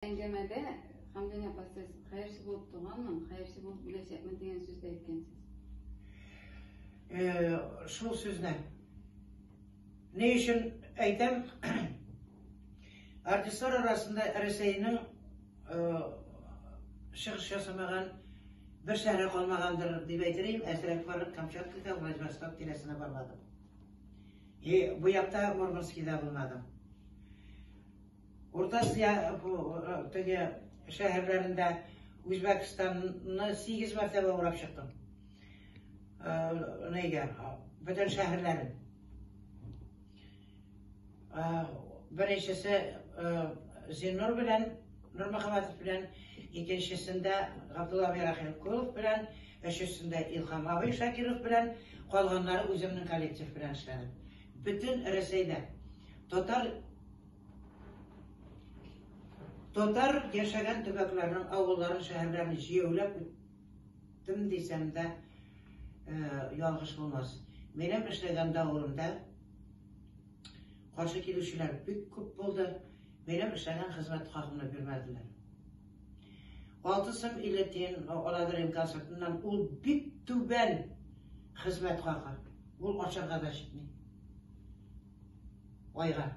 Әңгәмәдә Хәмдүнә апа сез хәерче булып туганмын, хәерче булып үләчәкмен дигән сүз дә әйткәнсез. Шул сүзне ни өчен әйтәм? Артистлар арасында Рәсәйнең чыгыш ясамаган бер шәһәре калмагандыр дип әйтер идем, әзрәк барып Камчаткага, Владивосток тирәсенә бармадым. И бу якта Мурманскида булмадым. Урта Азия теге шәһәрләрендә Үзбәкстанны 8 мәртәбә урап чыктым. Нигә? Бөтен шәһәрләрен. Беренчесе Зиннур белән, Нурмөхәммәтов белән, икенчесендә Габдулла абый Рахимкулов белән, өченчесендә Илһам абый Шакиров белән, калганнары үземнең коллектив белән эшләдем. Бөтен Рәсәйдә татар татар яшәгән төбәкләрнең авылларын, шәһәрләрен җәяүләп үттем дисәм дә ялгыш булмас. Минем эшләгән дәверемдә каршы килүчеләр бик күп булды. Минем эшләгән хезмәт хакымны бирмәделәр. 6 сум 50 тиен аладыр идем концертыннан. Ул бик түбән хезмәт хакы. Ул ашарга да җитми. Айга.